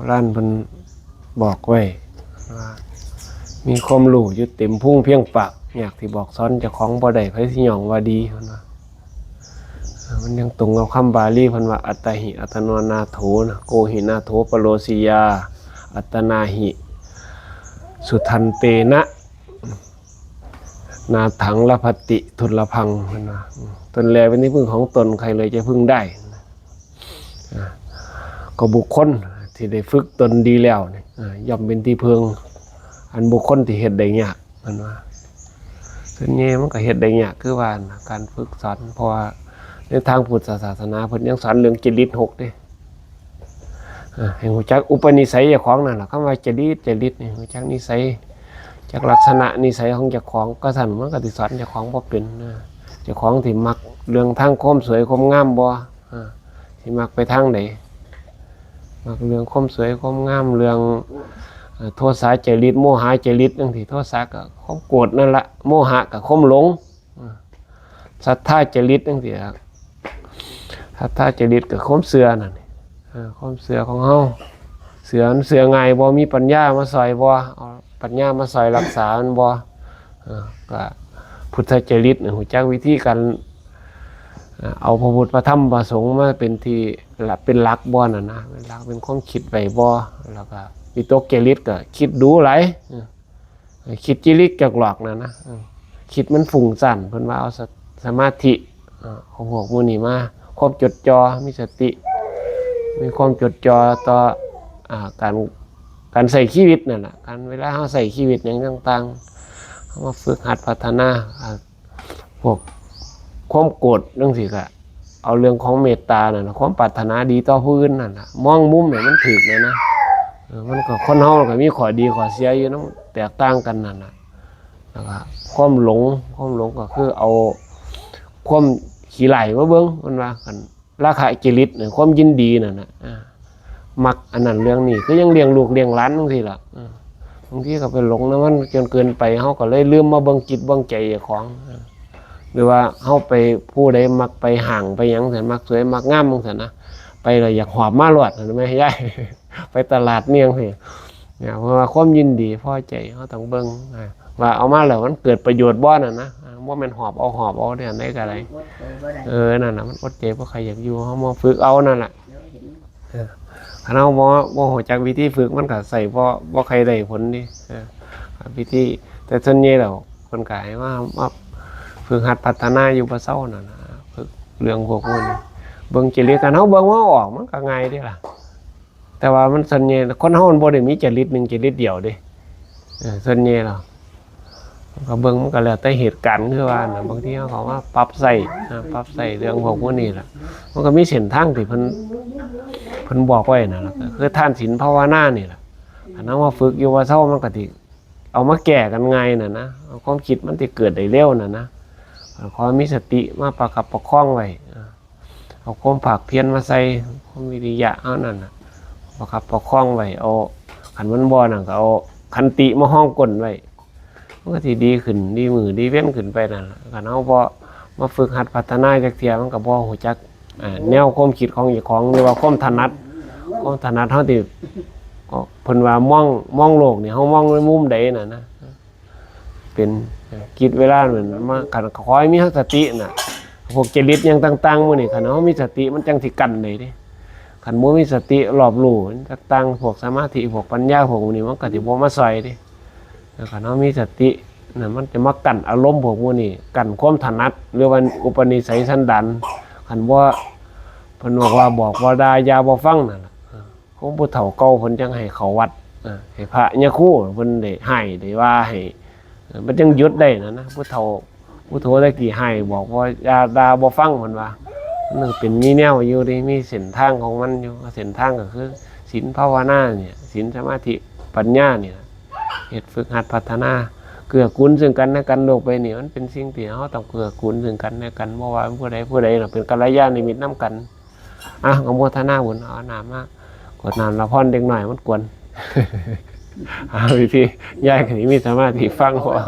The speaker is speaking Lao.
ລານເພິ່ນບອກໄວ້ວ່າ ມີຄວາມຮູ້ຢູ່ເຕັມພຸງພຽງປາກ ຍາກທີ່ບອກສອນເຈົ້າຂອງບໍ່ໄດ້ ໃຜຊິຍ້ອງວ່າດີ ເພິ່ນວ່າ. ເອີ ມັນຍັງຕົງກັບຄຳບາລີ ເພິ່ນວ່າ ອັດຕະຫິ ອັດຕະໂນນາໂຖນະ ໂກຫິນາໂຖປະໂລສິຍາ ອັດຕະນາຫິ ສຸທັນເຕນະ ນາຖັງ ລະພັດຕິ ທຸນລະພັງ ເພິ່ນວ່າ. ຕົນແລເປັນທີ່ເພິ່ງຂອງຕົນ ໃຄເລີຍຈະເພິ່ງໄດ້. ອາ ກໍບຸກຄົນທີ່ໄດ້ຝຶກຕົນດີແລ້ວນີ້ ອາ ຍ່ອມເປັນທີ່ເພິ່ງ ອັນບຸກຄົນທີ່ເຮັດໄດ້ຍາກ ເພິ່ນວ່າ. ສ່ວນໃຫຍ່ມັນກໍເຮັດໄດ້ຍາກຄືວ່ານະ ການຝຶກສອນ ເພາະວ່າໃນທາງພຸດທະສາສະໜາເພິ່ນຍັງສອນເລື່ອງຈະລິດຫົກເດ້. ອາ ໃຫ້ຮູ້ຈັກອຸປະນິໄສເຈົ້າຂອງນັ້ນລະ ຄຳວ່າຈະລິດ ຈະລິດນີ້ ຮູ້ຈັກນິໄສ ຈັກລັກສະນະນິໄສຂອງເຈົ້າຂອງ ກໍຊັ້ນມັນກໍຊິສອນເຈົ້າຂອງບໍ່ເປັນນະ. ເຈົ້າຂອງທີ່ມັກເລື່ອງທາງຄວາມສວຍຄວາມງາມບໍ່ ອາ ຊິມັກໄປທາງໃດ ມັກເລື່ອງຄວາມສວຍຄວາມງາມ ເລື່ອງ ເອີ ໂທສະຈະລິດ ໂມຫະຈະລິດ ຈັ່ງຊີ້. ໂທສະກໍຄວາມໂກດນັ້ນລະ ໂມຫະກໍຄວາມຫຼົງ ເອີ ສັດທາຈະລິດ ຈັ່ງຊີ້ລະ. ສັດທາຈະລິດກໍຄວາມເຊື່ອນັ້ນ ເອີ ຄວາມເຊື່ອຂອງເຮົາ ເຊື່ອ ມັນເຊື່ອງ່າຍບໍ່ ມີປັນຍາມາຊ່ອຍບໍ່ ເອົາປັນຍາມາຊ່ອຍລັກສາມັນບໍ່ ເອີ ກໍພຸດທະຈະລິດ ຮູ້ຈັກວິທີການ ເອົາພະພຸດພະທຳພະສົງມາເປັນທີ່ ເປັນຫຼັກບໍ່ນັ້ນນະ ເປັນຫຼັກເປັນຄວາມຄິດໄວ້ບໍ່ ແລ້ວກໍວິຕົກຈະລິດກໍຄິດດູຫຼາຍ ເອີ ຄິດຈິລິກຈອກຫຼອກນັ້ນນະ ເອີ ຄິດມັນຟຸ້ງສ້ານ ເພິ່ນວ່າເອົາສະ ສະມາທິ ເອົາພວກໝູ່ນີ້ມາ ຄວາມຈົດຈ່ອ ມີສະຕິ ມີຄວາມຈົດຈ່ອຕໍ່ ອາ ການ ການໃຊ້ຊີວິດນັ້ນນະ ການເວລາເຮົາໃຊ້ຊີວິດຫຍັງຕ່າງໆ ເຮົາມາຝຶກຫັດພັດທະນາ ອາ ພວກຄວາມໂກດຈັ່ງຊີ້ກະ ເອົາເລື່ອງຂອງເມດຕານັ້ນນະ ຄວາມປາດຖະໜາດີຕໍ່ຜູ້ອື່ນນັ້ນນະ ມອງມຸມໃຫ້ມັນຖືກນັ້ນນະ ເອີ ມັນກໍ ຄົນເຮົາມັນກໍມີຂໍ້ດີຂໍ້ເສຍຢູ່ນຳ ແຕກຕ່າງກັນນັ້ນນະ. ແລ້ວກໍຄວາມຫຼົງ ຄວາມຫຼົງກໍຄືເອົາຄວາມຂີ້ໄຫຼ້ມາເບິ່ງ ເພິ່ນວ່າ ຄັນລາຄະຈະລິດ ຄວາມຍິນດີນັ້ນນະ ອາ ມັກອັນນັ້ນເລື່ອງນີ້ ຄືຍັງລ້ຽງລູກລ້ຽງຫຼານຈັ່ງຊີ້ລະ ເອີ ບາງທີກໍໄປຫຼົງນຳມັນຈົນເກີນໄປ ເຮົາກໍເລີຍລືມມາເບິ່ງຈິດເບິ່ງໃຈເຈົ້າຂອງ ເອີ ຫຼືວ່າເຮົາໄປ ຜູ້ໃດມັກໄປຫ້າງໄປຫຍັງຊັ້ນ ມັກສວຍມັກງາມຈັ່ງຊັ້ນນະ ໄປແລ້ວຢາກຫອບມາລວດ ເຫັນໄໝຍາຍ ໄປຕະຫຼາດເມືອງຊີ້ ເພາະວ່າຄວາມຍິນດີພໍໃຈ ເຮົາຕ້ອງເບິ່ງ ອາ ວ່າເອົາມາແລ້ວມັນເກີດປະໂຫຍດບໍ່ນັ້ນນະ ອາ ບໍ່ແມ່ນຫອບເອົາຫອບເອົາເດ້ ອັນໃດກໍໄດ້ ອດໃຈບໍ່ໄດ້ ເອີ ນັ້ນນະ ມັນອົດໃຈບໍ່ຄ່ອຍຢາກຢູ່ ເຮົາມາຝຶກເອົານັ້ນລະ ເອີ ຄັນເຮົາບໍ່ ບໍ່ຮູ້ຈັກວິທີຝຶກ ມັນກໍໃຊ້ບໍ່ ບໍ່ຄ່ອຍໄດ້ຜົນເດ້ ເອີ ວິທີ ແຕ່ສ່ວນໃຫຍ່ແລ້ວເພິ່ນກໍໃຫ້ມາ ມາຝຶກຫັດພັດທະນາຢູ່ບໍ່ເຊົານັ້ນນະ ຝຶກເລື່ອງພວກນີ້ ເບິ່ງຈະລິດ ຄັນເຮົາເບິ່ງມັນອອກ ມັນກໍງ່າຍເດ້ລະ ແຕ່ວ່າມັນສ່ວນໃຫຍ່ ຄົນເຮົາມັນບໍ່ໄດ້ມີຈະລິດໜຶ່ງຈະລິດດຽວເດ້ ເອີ ສ່ວນໃຫຍ່ແລ້ວ ກໍເບິ່ງ ມັນກໍແລ້ວແຕ່ເຫດການ ຄືວ່ານະ ບາງທີເຮົາກໍມາປັບໃຊ້ນະ ປັບໃຊ້ເລື່ອງພວກພວກນີ້ລະ ມັນກໍມີເສັ້ນທາງທີ່ເພິ່ນ ເພິ່ນບອກໄວ້ນັ້ນລະ ກໍຄືທານ ສິນ ພາວະນານີ້ລະ ຄັນເຮົາມາຝຶກຢູ່ວ່າເຊົາ ມັນກໍຊິເອົາມາແກ້ກັນງ່າຍນັ້ນນະ ຄວາມຄິດມັນຊິເກີດໄດ້ເລັວນັ້ນນະ ຂໍມີສະຕິມາປະຄັບປະຄອງໄວ້ ເອົາຄວາມພາກພຽນມາໃສ່ ຄວາມວິລິຍະເຮົານັ້ນນະ ປະຄັບປະຄອງໄວ້ ເອົາ ຄັນມັນບໍ່ນັ້ນກໍເອົາຂັນຕິມາຮອງກົ້ນໄວ້ ມັນກໍຊິດີຂຶ້ນ ດີມື້ດີເວັນຂຶ້ນໄປນັ້ນລະ ຄັນເຮົາບໍ່ມາຝຶກຫັດພັດທະນາຈັກເທື່ອ ມັນກໍບໍ່ຮູ້ຈັກ ເອີ ແນວຄວາມຄິດຂອງເຈົ້າຂອງ ຫຼືວ່າຄວາມຖະໜັດ ຄວາມຖະໜັດເຮົາທີ່ ເພິ່ນວ່າມອງ ມອງໂລກນີ້ ເຮົາມອງໃນມຸມໃດນັ້ນນະ ເປັນ ເອີ ກິດເວລານັ້ນມາ ຄັນ ຂໍໃຫ້ມີສະຕິນະ ພວກຈະລິດຫຍັງຕ່າງໆ ໝູ່ນີ້ ຄັນເຮົາມີສະຕິ ມັນຈັ່ງຊິກັ້ນໄດ້ເດ້ ຄັນບໍ່ມີສະຕິລອບຮູ້ຕ່າງໆ ພວກສະມາທິ ພວກປັນຍາ ພວກໝູ່ນີ້ ມັນກໍຊິບໍ່ມາຊ່ອຍເດ້ ຄັນເຮົາມີສະຕິນະ ມັນຈະມາກັ້ນອາລົມພວກໝູ່ນີ້ ກັ້ນຄວາມຖະໜັດ ຫຼືວ່າອຸປະນິໄສສັນດານ ຄັນບໍ່ ເພິ່ນບອກວ່າ ບອກບໍ່ດ່າ ຢ່າບໍ່ຟັງນັ້ນລະ ຂອງຜູ້ເຖົ້າເກົ່າເພິ່ນຈັ່ງໃຫ້ເຂົ້າວັດ ເອີ ໃຫ້ພະຍາຄູເພິ່ນໄດ້ຮ້າຍໄດ້ວ່າໃຫ້ ເອີ ມັນຈັ່ງຢຸດໄດ້ນັ້ນນະ ຜູ້ເຖົ້າ ຜູ້ໂທແຕ່ກີ້ຮ້າຍ ບອກວ່າຢ່າດ່າບໍ່ຟັງ ເພິ່ນວ່າ ມັນເປັນມີແນວຢູ່ເດ້ ມີເສັ້ນທາງຂອງມັນຢູ່ ເສັ້ນທາງກໍຄືສິນພາວະນານີ້ ສິນສະມາທິປັນຍານີ້ລະ ເຮັດຝຶກຫັດພັດທະນາ ເກື້ອກູນເຊິ່ງກັນແລະກັນ ໂລກໃບນີ້ມັນເປັນສິ່ງທີ່ເຮົາຕ້ອງເກື້ອກູນເຊິ່ງກັນແລະກັນ ບໍ່ວ່າຜູ້ໃດຜູ້ໃດລະ ເປັນກັນລະຍານມິດນຳກັນ. ອ່ະ ອະໂມທະນາບຸນ ເອົານ້ຳມາກວດນ້ຳລະພອນເດັກນ້ອຍມັນກວນ ຫາວິທີ ຍາຍກໍຊິມີສະມາທິຟັງ ເພາະວ່າ